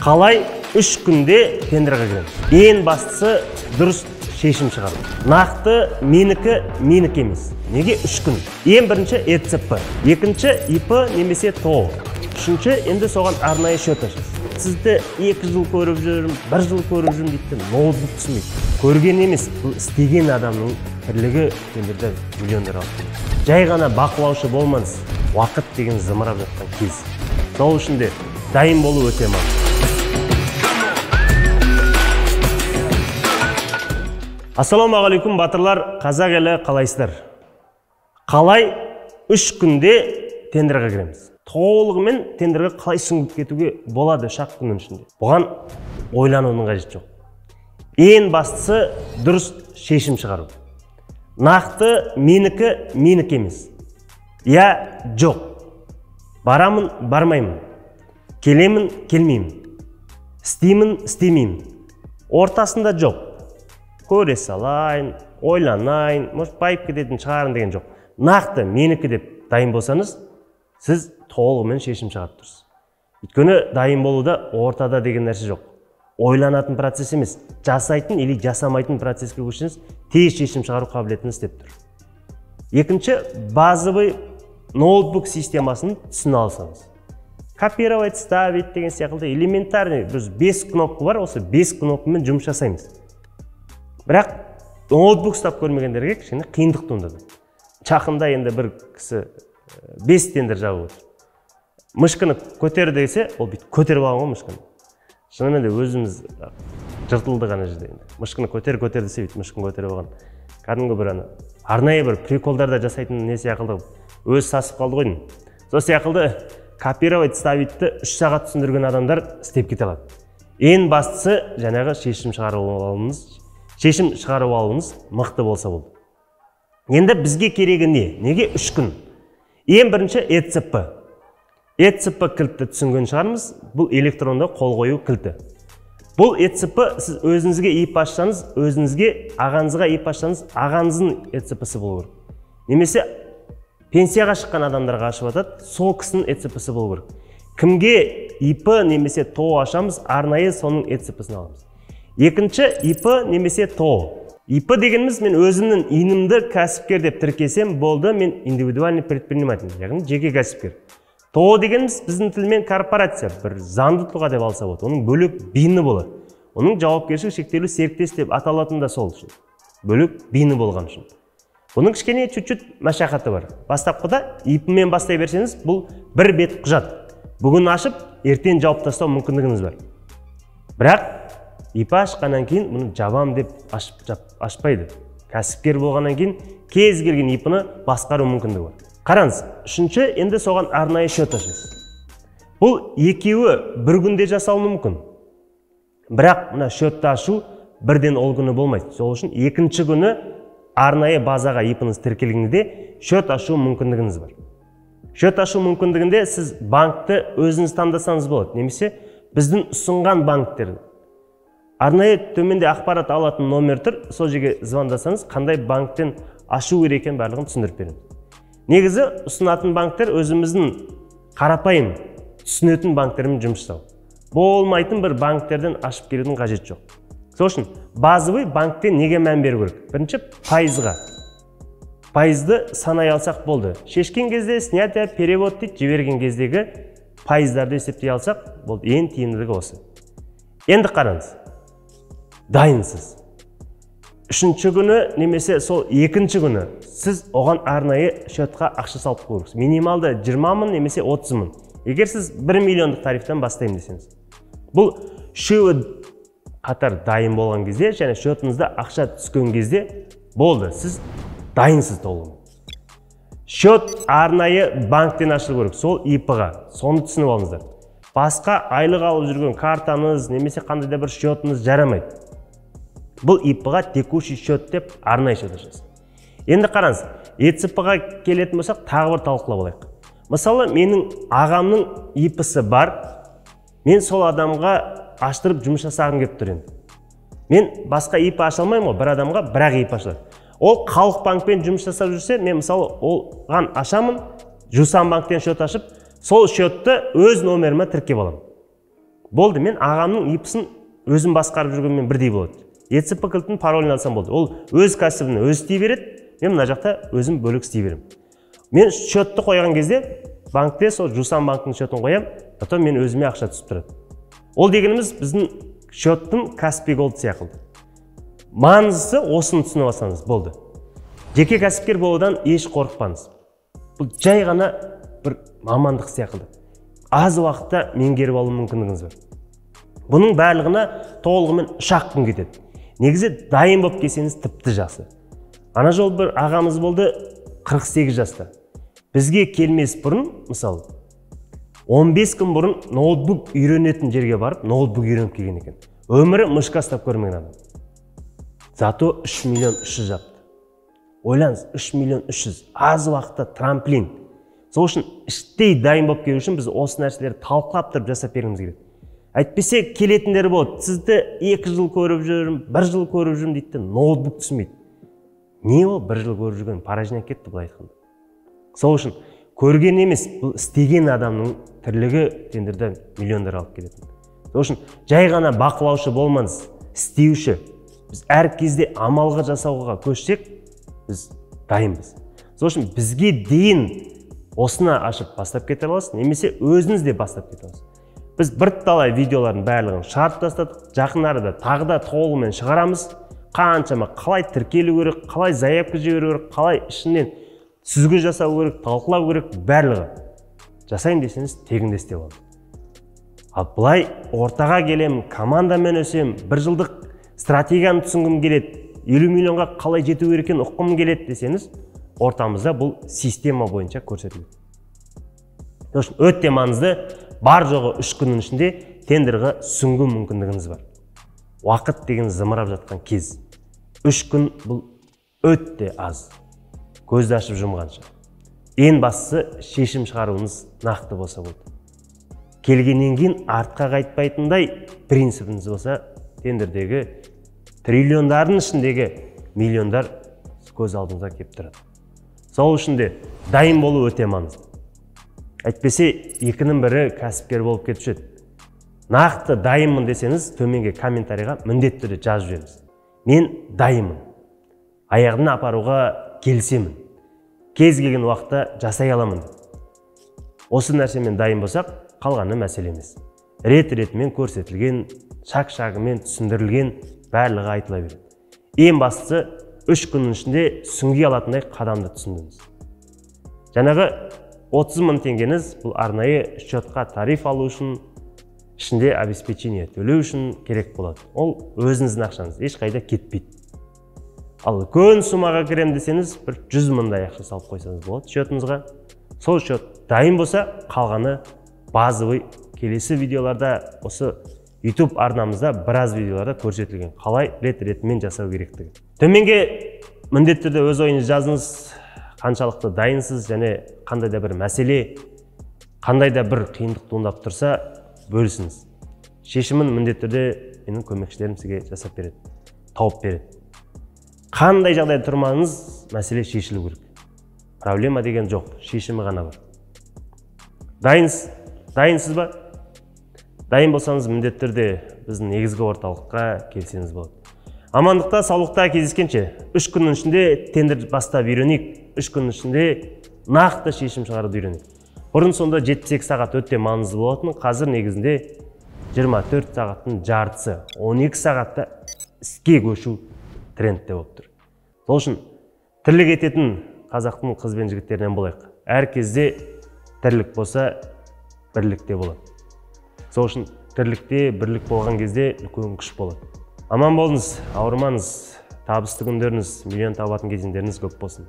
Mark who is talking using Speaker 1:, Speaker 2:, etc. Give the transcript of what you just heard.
Speaker 1: Қалай 3 күнде тендерге кіреміз? Ең бастысы дұрыс шешім шығару. Нақты менікі, менікі емес. Неге 3 күн? Ең бірінші ЭЦП, екінші ИП немесе ТО, үшінші енді соған арнайы счет ашасыз. Сізді 2 жыл көріп жүрмін, 1 жыл көріп жүрмін дейді, ноутбук түсінбейді. Көрген емес, бұл істеген адамның тірлігі тендерде миллиондар алып келеді. Жай ғана бақылаушы болмаңыз. Уақыт деген зымырап жатқан кез. Сол үшін де дайын болу өте маңызды. Ассалаумағалейкум, батырлар, қазақ елі, қалайсыздар? Қалай 3 күнде тендерге кіреміз? Толығымен тендерге қалай сүңгіп кетуге болады үш-ақ күннің ішінде? Бұған ойланудың қажеті жоқ. Ең бастысы дұрыс шешім шығару. Нақты менікі, менікі емес. Я жоқ. Барамын, бармаймын. Келемін, келмеймін. Істеймін, істемеймін. Ортасында жоқ. Көре салайын, ойланайын, может байып кететін шығармын деген жоқ. Нақты менікі деп дайын болсаңыз, сіз толығымен шешім шығарып тұрсыз. Өйткені дайын болуда ортада деген нәрсе жоқ. Ойланатын процесс емес, жасайтын или жасамайтын процеске көшсеңіз, тез шешім шығару қабілетіңіз істеп тұр. Екінші, базовый ноутбук системасын түсіне алсаңыз. Копировать, ставить деген сияқты элементарный біз 5 кнопка бар, осы 5 кнопкамен жұмыс жасаймыз. Бірақ ноутбук ұстап көрмегендерге кішкене қиындық туындады. Жақында енді бір кісі 5 тендер жабып отыр. Мышканы көтер десе, ол бүйтіп көтеріп алған ғой мышканы. Шынымен де өзіміз жыртылдық ана жерде енді. Мышканы көтер, көтер десе, бүйтіп мышканы көтеріп алған. Кәдімгі бір ана арнайы бір приколдарда жасайтын не сияқты өзі сасып қалды ғой деймін. Сол сияқты копировать, ставитті 3 сағат түсіндірген адамдар істеп кете алады. Ең бастысы жаңағы шешім шығарып алуымыз, шешім шығарып алуымыз мықты болса болды. Енді бізге керегі не? Неге 3 күн? Ең бірінші ЭЦП. ЭЦП кілтті түсінген шығармыз. Бұл электронды қол қою кілті. Бұл ЭЦП сіз өзіңізге ИП ашсаңыз, өзіңізге, ағаңызға ИП ашсаңыз, ағаңыздың ЭЦП-сі болу керек. Немесе пенсияға шыққан адамдарға ашып жатады, сол кісінің ЭЦП-сі болу керек. Кімге ИП немесе ТО ашамыз, арнайы соның ЭЦП-сін аламыз. Екінші, ИП немесе ТО. ИП дегеніміз мен өзімнің инімді кәсіпкер деп тіркесем болды, мен индивидуальный предприниматель, яғни жеке кәсіпкер. ТО дегеніміз біздің тілмен корпорация, бір заңды тұлға деп алса болады. Оның бөлек бині болады. Оның жауапкершілігі шектеулі серіктес деп аталатын да сол үшін. Бөлек бині болған үшін. Бұның кішкене чуть-чуть машақаты бар. Бастапқыда ИП-мен бастай берсеңіз, бұл бір бет құжат. Бүгін ашып, ертең жауып тастау мүмкіндігіңіз бар. Бірақ ИП ашқаннан кейін бұны жабам деп ашпайды. Кәсіпкер болғаннан кейін кез келген ИП-ны басқару мүмкіндігі бар. Қараңыз, үшінші, енді соған арнайы счет ашасыз. Бұл екеуі бір күнде жасалуы мүмкін. Бірақ мына счетты ашу бірден ол күні болмайды. Сол үшін екінші күні арнайы базаға ИП-іңіз тіркелгенде счет ашу мүмкіндігіңіз бар. Счет ашу мүмкіндігінде сіз банкті өзіңіз таңдасаңыз болады, немесе біздің ұсынған банктерді. Арнайы төменде ақпарат алатын номер тұр, сол жерге звондасаңыз, қандай банктен ашу керек екенін барлығын түсіндіріп береміз. Негізі ұсынатын банктер өзіміздің қарапайым түсінетін банктермен жұмыс жасау. Болмайтын бір банктерден ашып келудің қажеті жоқ. Сол үшін базовый банктен неге мән беру керек? Бірінші, пайызға. Пайызды санай алсақ болды. Шешкен кезде снятие, перевод дейді, жіберген кездегі пайыздарды есептей алсақ болды. Ең тиімділігі осы. Енді қараңыз. Дайынсыз. Үшінші күні немесе сол екінші күні сіз оған арнайы счетқа ақша салып қою керексіз. Минималды 20 мың немесе 30 мың. Егер сіз 1 миллиондық тарифтан бастаймын десеңіз. Бұл үшеуі қатар дайын болған кезде және счетыңызда ақша түскен кезде болды. Сіз дайынсыз толығымен. Счет арнайы банктен ашылу керек, сол ИП-ға. Соны түсініп алыңыздар. Басқа айлық алып жүрген картаңыз немесе қандай да бір счетыңыз жарамайды. Бұл ИП-ға текущий счет деп арнайы счет ашасыз. Енді қараңыз, ЭЦП-ға келетін болсақ, тағы бір талқылап алайық. Мысалы, менің ағамның ИП-сі бар, мен сол адамға аштырып жұмыс жасағым келіп тұр енді. Мен басқа ИП аша алмаймын ғой, бір адамға бір-ақ ИП ашылады. Ол Халық банкпен жұмыс жасап жүрсе, мен мысалы оған ашамын, Жусан банктен счет ашып, сол счетты өз номеріме тіркеп аламын. Болды, мен ағамның ИП-сын өзім басқарып жүргенмен бірдей болады. ЕЦП кілтін паролін алсам болды. Ол өз кәсібін өзі істей береді, мен мына жақта өзім бөлек істей беремін. Мен счетты қойған кезде банкте сол Жусан банктің счетын қоямын, потом мен өзіме ақша түсіп тұрады. Ол дегеніміз біздің счеттың Каспи Голд сияқты. Маңыздысы осыны түсініп алсаңыз болды. Жеке кәсіпкер болудан еш қорықпаңыз. Бұл жай ғана бір мамандық сияқты. Аз уақытта меңгеріп алу мүмкіндігіңіз бар. Бұның барлығына толығымен 3-ақ күн кетеді. Негізі дайын болып келсеңіз тіпті жақсы. Ана жол бір ағамыз болды, 48 жаста. Бізге келмес бұрын, мысалы, 15 күн бұрын ноутбук үйренетін жерге барып, ноутбук үйреніп келген екен. Өмірі мышка ұстап көрмеген адам. Зато 3 миллион 300 жапты. Ойлаңыз, 3 миллион 300. Аз уақытта трамплин. Сол үшін іштей дайын болып келу үшін біз осы нәрселерді талқылап тұрып жасап бергіміз келеді. Әйтпесе келетіндер болады. Сізді 2 жыл көріп жүрмін, 1 жыл көріп жүрмін дейді де ноутбук түсінбейді. Не ол 1 жыл көріп жүрген, пара жинап кетті былай айтқанда. Сол үшін көрген емес, бұл істеген адамның тірлігі тендерден миллиондар алып келетін. Сол үшін жай ғана бақылаушы болмаңыз, істеуші. Біз әр кезде амалға жасауға көшсек, біз дайынбыз. Сол үшін бізге дейін осыны ашып бастап кете аласыз, немесе өзіңіз де бастап кете аласыз. Біз бірталай видеолардың барлығын шығарып тастадық. Жақын арада тағы да толығымен шығарамыз. Қаншама қалай тіркелу керек, қалай заявка жіберу керек, қалай ішінен сүзгі жасау керек, талқылау керек, барлығы. Жасайын десеңіз тегін де істеп алады. Ал былай ортаға келемін, командамен өсемін, бір жылдық стратегияны түсінгім келеді, 50 миллионға қалай жету керек екенін ұққым келеді десеңіз, ортамызда бұл система бойынша көрсетіледі. Сол үшін өте маңызды, бар жоғы 3 күннің ішінде тендерге сүңгу мүмкіндігіңіз бар. Уақыт деген зымырап жатқан кез. 3 күн бұл өте аз. Көзді ашып жұмғанша. Ең бастысы шешім шығаруыңыз нақты болса болды. Келгеннен кейін артқа қайтпайтындай принципіңіз болса, тендердегі триллиондардың ішіндегі миллиондар көз алдыңызға келіп тұрады. Сол үшін де дайын болу өте маңызды. Әйтпесе екінің бірі кәсіпкер болып кетуші еді. Нақты дайынмын десеңіз, төменге комментарийға міндетті түрде жазып жіберіңіз. Мен дайынмын. Аяғына апаруға келісемін. Кез келген уақытта жасай аламын. Осы нәрсемен дайын болсақ, қалғаны мәселе емес. Рет-ретімен көрсетілген, шаг-шагымен түсіндірілген барлығы айтыла береді. Ең бастысы 3 күннің ішінде сүңги алатындай қадамды түсіндіңіз. Жаңағы 30 мың теңгеңіз бұл арнайы счетқа тариф алу үшін, ішінде обеспечение төлеу үшін керек болады. Ол өзіңіздің ақшаңыз, ешқайда кетпейді. Ал үлкен суммаға кірем десеңіз, бір 100 мыңдай ақша салып қойсаңыз болады счетыңызға. Сол счет дайын болса, қалғаны базовый. Келесі видеоларда, осы YouTube арнамызда біраз видеоларда көрсетілген қалай рет-ретімен жасау керектігі. Төменге міндетті түрде өз ойыңызды жазыңыз, қаншалықты дайынсыз және қандай да бір мәселе, қандай да бір қиындық туындап тұрса, бөлісіңіз. Шешімін міндетті түрде менің көмекшілерім сізге жасап береді, тауып береді. Қандай жағдайда тұрмаңыз, мәселе шешілу керек. Проблема деген жоқ, шешімі ғана бар. Дайынсыз ба? Дайын болсаңыз, міндетті түрде біздің негізгі орталыққа келсеңіз болады. Амандықта, саулықта кездескенше, 3 күннің ішінде тендер бастап үйренейік, 3 күннің ішінде нақты шешім шығаруды үйренейік. Бұрын сонда 72 сағат өте маңызды болатын, қазір негізінде 24 сағаттың жартысы, 12 сағатта іске көшу трендте болып тұр. Сол үшін тірлік ететін қазақтың қыз бен жігіттерінен болайық. Әр кезде тірлік болса, бірлікте болады. Сол үшін тірлікте бірлік болған кезде үлкен күш болады. Аман болыңыз, ауырмаңыз, табысты күндеріңіз, миллион табатын кезеңдеріңіз көп болсын.